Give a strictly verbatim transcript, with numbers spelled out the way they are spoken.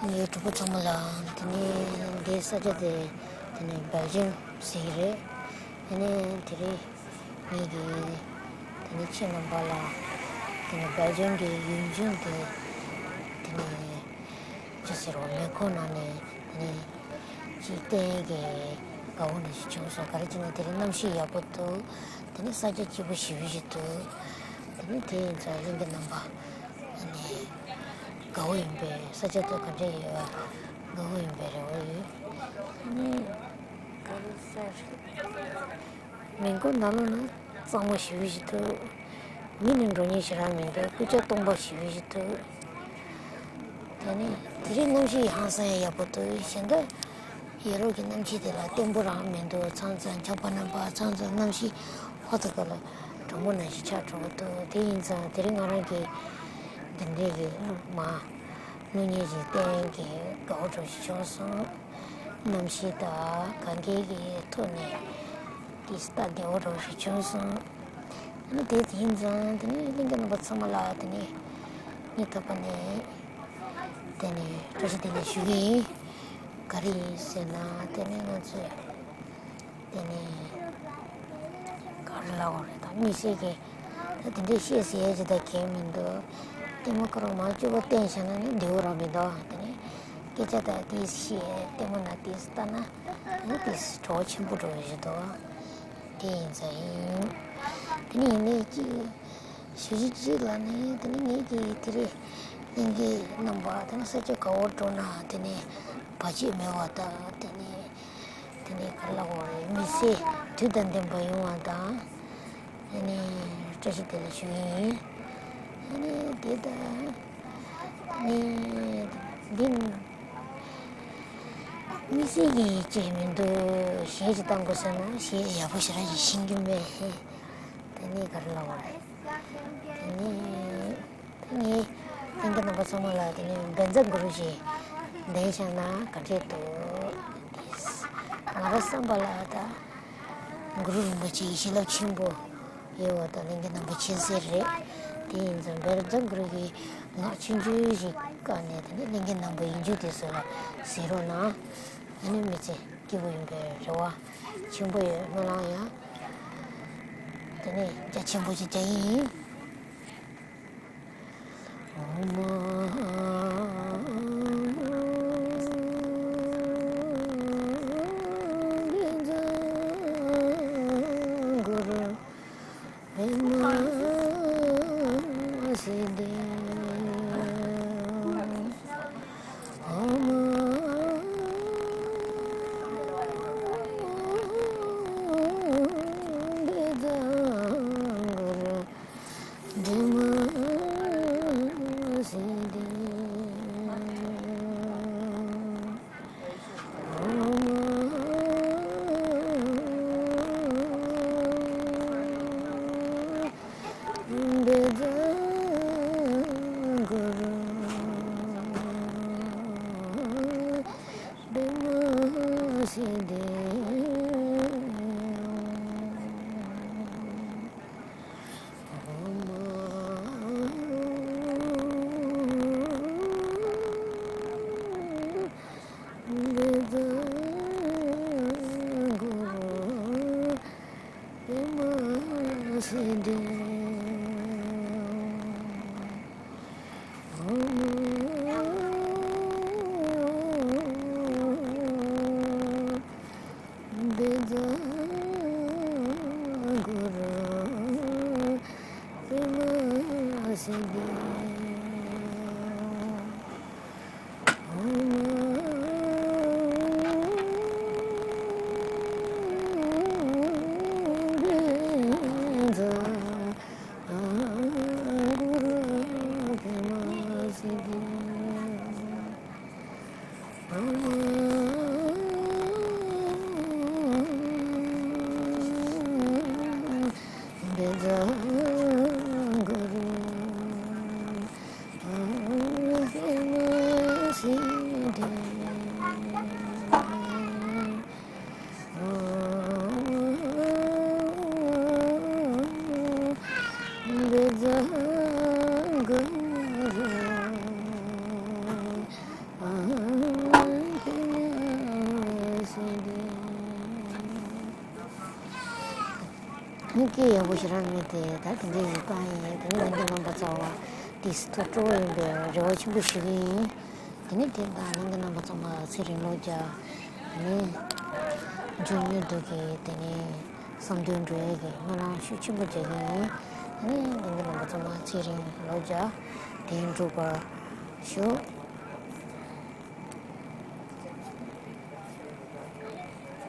ངའི་གྲོགས་པོ་ཚང་མ་ལ། དེ་ནས་འདིའི་ས་ཆ་དེ་དེ་ནས་སྦེལ་ཇམ་ཟེར་གྱི་རེད། དེ་ནས་དེ་རིང་ངེད་ཀྱིས་དེ་ནས་ཁྱེད་རྣམ་པ་ལ་དེ་ནས་སྦེལ་ཇམ་གྱི་ཡུལ་ལྗོངས་དེ་དེ་ནས་ཅི་ཟེར་བ། མེ་འཁོར་ནང་ནས་དེ་ནས་ཅིག་བསྟན་གྱི་དགའ་བོ་འདྲ་ཞིག་བྱུང་སོང་། ག་རེ་བྱས་ན་དེ་རིང་གནམ་གཤིས་ཡག་པོ་འདུག་དེ་ནས་ས་ཆ་སྐྱིད་པོ་ཞེ་པོ་ཞིག་འདུག་དེ་ནས་དེ་ཡིན་ཙང་ལྷན་རྒྱས་རྣམ་པ། ཨ་ནི། དགའ་བོ་ཡིན་པས། ས་ཆ་ཐོག་ག་འདྲ་ཡོད། དགའ་བོ་ཡིན་པའི་རེ་བ་ཡོད། ཨ་ནི། ག་རེ་ཟེར། མེ་འཁོར་ནང་ལོགས་ན་གཙང་མ་ཞེ་པོ་ཞིག་འདུག་མི་ནི་འགྲོ་མཁན་ཞེ་དྲག་མི་འདུག་སྐུ་ཅག་སྟོང་པ་ཞེ་པོ་ཞིག་འདུག་དེ་ནས་དེ་རིང་གནམ་གཤིས་ཧང་སང་ཡག་པོ་འདུག་གཞན་དག་ཡ་རབས་ཀྱི་གནམ་གཤིས་དེ་ལ་བརྟན་པོ་རང་མི་འདུག་ཚང་ཚང་ཆར་པ་རྣམ་པ་ཚང་ཚང་གནམ་གཤིས་ཧོ་ཐུག་ག་ལ་གྲང་མོ་ནང་བཞིན་ཆགས་འགྲོ་གི་འདུག་དེ་ཡིན་ཙང་དེ་རིང་ང་རང་གིས་འདི་འདྲའི་གི་མ་གློག་བརྙན་ཞིག་བསྟན་གྱི་དགའ་བོ་འདྲ་ཞིག་བྱུང་སོང་། གནམ་གཤིས་དང་གངས་སྐྱིད་ཀྱི་ཐོག་ནས་དེ་ལྟ་བདེ་བོ་འདྲ་ཞིག་བྱུང་སོང་། ཨ་ནི་དེ་ཡིན་ཙང་དེ་ནས་ལྷན་རྒྱས་རྣམ་པ་ཚང་མ་ལ་དེ་ནས་སྙིང་ཐག་པ་ནས། དེ་ནས་བཀྲ་ཤིས་བདེ་ལེགས་ཞུ་གི་ཡིན། ག་རེ་ཡིན་ཟེར་ན་དེ་ནས་ང་ཚོས་དེ་ནས་ག་རེ་ལབ་དགོས་རེད། ད་དམིགས་བསལ་གྱི་ད་དེ་འདྲའི་བཤད་ཟེར་ཡས་ཅིག་ད་གང་ཡང་མི་འདུག་ལྟད་མོ་ཁོ་རང་མ་བཅུ་པ་བསྟན་བཞག་ན་ནི་བདེ་བོ་རང་མི་འདུག་དེ་ནས་སྐད་ཆ་ད་དེ་བཤད། ལྟད་མོ་ན་དེ་ལྟ་ན་ནི་དེ་བྲོ་བ་ཆེན་པོ་འགྲོ་བཞིན་འདུག་དེ་ཡིན་ཙང་ཡིན། དེ་ནས་ཡིན་ནའི་ཅིག་ཞུ་རྒྱུ་གཅིག་ལ་ནི་དེ་ནི་ངེད་ཀྱི་དེ་རིང་ལྷན་རྒྱས་རྣམ་པ་དེ་ནི་ས་ཆ་ག་བར་འགྲོ་ན་དེ་ནི་བར་ཆད་མེད་པ་དང་། དེ་ནི་དེ་ནི་ག་རེ་ལབ་དགོས་རེད། མི་ཚེ་དུས་དང་ལྡན་པ་ཡོང་བ་དང་། དེ་ནི་བཀྲ་ཤིས་བདེ་ལེགས་ཞུ་ཡིན། དེ་ནི་དེ་ལྟ་ནི་འདི་ནི་དམིགས་བསལ་གྱི་ཅིག་མི་འདུག་གཞས་ཅིག་བཏང་དགོས་ཟེར་ན་གཞས་ཡག་པོ་ཞེ་དྲག་ཅིག་ཤེས་ཀྱི་མེད། དེ་ནི་ག་རེ་ལབ་དགོས་རེད། དེ་ནས་དེ་ནས་ལྷན་རྒྱས་རྣམ་པ་ཚང་མ་ལ་དེ་ནས་བཛྲ་གུ་རུ་ཞིག་འདོན་བཞག་ན་ག་འདྲས་འདུག་ང་རང་བསམ་པ་ལ་ད་གུ་རུ་རིན་པོ་ཆེ་ཡི་བྱིན་རླབས་ཆེན་པོ་ཡོད་པ་ད་ལྷན་རྒྱས་རྣམ་པ་མཁྱེན་གསལ་རེད། དེ་ཡིན་ཙང་བཛྲ་གུ་རུ་གི་ངག་ཆུང་ཆུང་ཞིག་བཀའ་ནས་དེ་ནས་ལྷན་རྒྱས་རྣམ་པ་ཡིན་རྒྱུ་དེ་ཚོ་ལ་གཟིགས་རོགས་གནང་། དེ་ནས་མི་ཚེ་སྐྱིད་པོ་ཡིན་པའི་རེ་བ་ཆེན་པོ་ཡོད། སྨོན་ལམ་ཡང་དེ་ནས་རྒྱ་ཆེན་པོ་ཞིག་རྒྱག་ཡིན། ནི་སྐད་ཡག་པོ་ཞེ་དྲག་མེད་དེ། ད་དེ་འདྲའི་ཡིག་རྐང་ཡིན། དེ་ནི་ལྷན་རྒྱས་རྣམ་པ་ཚོ་དེ་ཐུགས་སྤྲོ་བོ་ཡིན་པའི་རེ་བ་ཆེན་པོ་ཞུ་གི་ཡིན། དེ་ནི་དེ་དང་ལྷན་རྒྱས་རྣམ་པ་ཚང་མ་ཚེ་རིང་ལོ་བརྒྱ། དེ་ནི་མཆོག་དངོས་གྲུབ་ཀྱི་དེ་ནི་བསམ་དོན་འགྲུབ་ཡས་ཀྱི་སྨོན་ལམ་ཤུགས་ཆེན་པོ་རྒྱག་གི་ཡིན། དེ་ནི་ལྷན་རྒྱས་རྣམ་པ་ཚང་མ་ཚེ་རིང་ལོ་བརྒྱ། དེ་འགྲུབ་པར་ཞུ།